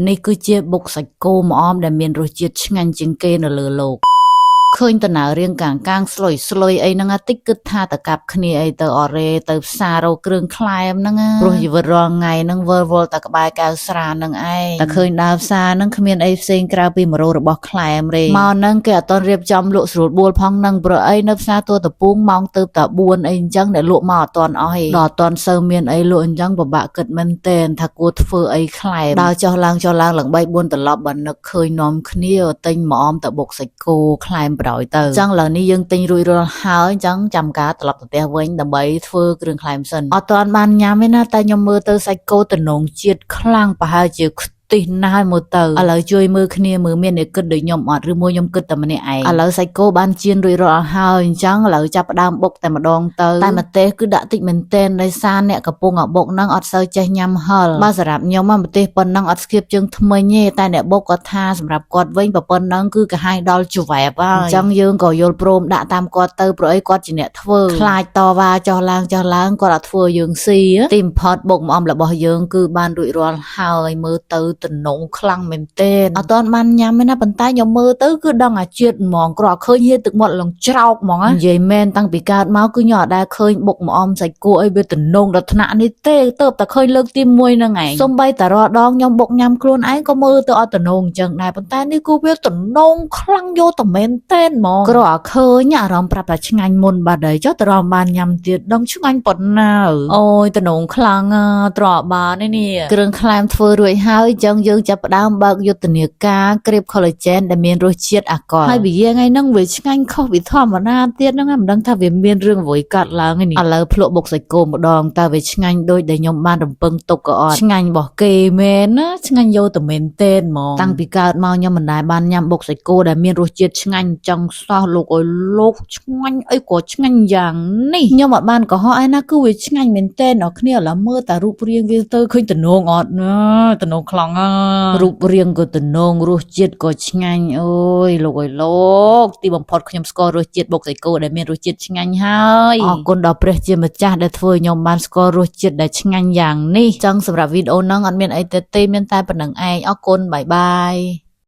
នេះគឺជាបុកសាច់គោម្អមដែលមានរសជាតិឆ្ងាញ់ជាងគេនៅលើលោកឃើញតណៅរៀងកាងកាងស្លុយស្លុយអីហ្នឹងអាតិចគិតថាតកាប់គ្នាអីទៅអរេទៅផ្សាររកគ្រឿងក្លែមហ្នឹងណាព្រោះជីវិតរាល់ថ្ងៃហ្នឹងវិលវល់តែក្បែរកែវស្រាហ្នឹងឯងតែឃើញដើរផ្សារហ្នឹងគ្មានអីផ្សេងក្រៅពីមរោរបស់ក្លែមទេមកហ្នឹងគេអត់ទាន់រៀបចំលក់ស្រួលបួលផងហ្នឹងព្រោះអីនៅផ្សារទួលតពូងម៉ោងទៅតែ4អីអញ្ចឹងអ្នកលក់មកអត់ទាន់អស់ទេដល់អត់ទាន់សូវមានអីលក់អញ្ចឹងពិបាកគិតមែនទែនថាគួរធ្វើអីក្លែមដើរចុះឡើងចុះឡើងឡើង3 4ត្រឡប់បើនឹកឃើញនាំគ្នាទិញម្អមទៅបុកសាច់គោក្លែមប្រយទៅអញ្ចឹងឥឡូវនេះយើងទិញរួចរាល់ហើយអញ្ចឹងចាំការត្រឡប់ទៅផ្ទះវិញដើម្បីធ្វើគ្រឿងក្លែមសិនអត់ទាន់បានញ៉ាំទេណាតែខ្ញុំមើលទៅសាច់គោទំនងជាតិខ្លាំងប្រហែលជាខ្ទិះណាស់ហើយមើលទៅឥឡូវជួយមើលគ្នាមើលមានអ្នកគិតដូចខ្ញុំអត់ឬមួយខ្ញុំគិតតែម្នាក់ឯងឥឡូវសាច់គោបានចៀនរួចរាល់ហើយអញ្ចឹងឥឡូវចាប់ផ្ដើមបុកតែម្ដងទៅតែម្ទេសគឺដាក់តិចមែនទែនដោយសារអ្នកកំពុងអាបុកហ្នឹងអត់សូវចេះញ៉ាំហឹរបើសម្រាប់ខ្ញុំម្ទេសប៉ុណ្ណឹងអត់ស្គៀបជើងធ្មេញទេតែអ្នកបុកគាត់ថាសម្រាប់គាត់វិញប៉ុណ្ណឹងគឺកាហាយដល់ច្វែបហើយអញ្ចឹងយើងក៏យល់ព្រមដាក់តាមគាត់ទៅព្រោះអីគាត់ជាអ្នកធ្វើខ្លាចតវ៉ាចុះឡើងចុះឡើងគាត់អត់ធ្វើយើងស៊ីទីបំផុតបុកម្អមរបស់យើងគឺបានរួចរាល់ហើយមើលទៅទំនងខ្លាំងមែនទែនអត់ទាន់បានញ៉ាំទេណាប៉ុន្តែខ្ញុំមើលទៅគឺដឹងអាជាតិហ្មងគ្រាន់ឃើញហៀទឹកមាត់ឡើងច្រោកហ្មងណានិយាយមែនតាំងពីកើតមកគឺខ្ញុំអត់ដែលឃើញបុកម្អមសាច់គោអីវាទំនងដល់ថ្នាក់នេះទេទៅតែឃើញលើកទី1ហ្នឹងឯងសំបីតែរាល់ដងខ្ញុំបុកញ៉ាំខ្លួនឯងក៏មើលទៅអត់ទំនងអញ្ចឹងដែរប៉ុន្តែនេះគឺវាទំនងខ្លាំងយកតែមែនទែនហ្មងគ្រាន់ឃើញអារម្មណ៍ប្រាប់ថាឆ្ងាញ់មុនបាត់ហើយចុះត្រង់បានញ៉ាំទៀតដឹងឆ្ងាញ់ប៉ុណ្ណាអូយទំនងខ្លាំងត្រង់បាននេះគ្រឿងក្លែមធ្វើរួចហើយអញ្ចឹងយើងចាប់ផ្ដើមបើកយុទ្ធនាការក្រៀប collagen ដែលមានរសជាតិអាកុលហើយវាថ្ងៃហ្នឹងវាឆ្ងាញ់ខុសពីធម្មតាទៀតហ្នឹងមិនដឹងថាវាមានរឿងអ្វីកាត់ឡើងឯនេះឥឡូវភ្លក់បុកសាច់គោម្ដងតើវាឆ្ងាញ់ដូចដែលខ្ញុំបានរំពឹងទុកក៏អត់ឆ្ងាញ់របស់គេមែនណាឆ្ងាញ់យកតែមែនទែនហ្មងតាំងពីកើតមកខ្ញុំមិនដែលបានញ៉ាំបុកសាច់គោដែលមានរសជាតិឆ្ងាញ់ចង់សោះលោកអើយលោកឆ្ងាញ់អីក៏ឆ្ងាញ់យ៉ាងនេះខ្ញុំអត់បានកុហកឯណាគឺវាឆ្ងាញ់មែនទែនអ្នកគ្នាឥឡូវមើលតែរូបរាងវាទៅឃើញទំនងអត់ណាទំនងខ្លាំងណារូបរាងក៏ទំនងរសជាតិក៏ឆ្ងាញ់អូយលោកអើយលោកទីបំផុតខ្ញុំស្គាល់រសជាតិបុកសាច់គោដែលមានរសជាតិឆ្ងាញ់ហើយអរគុណដល់ព្រះជាម្ចាស់ដែលធ្វើឲ្យខ្ញុំបានស្គាល់រសជាតិដែលឆ្ងាញ់យ៉ាងនេះចឹងសម្រាប់វីដេអូហ្នឹងអត់មានអីទេទេមានតែប៉ុណ្ណឹងឯងអរគុណ bye bye.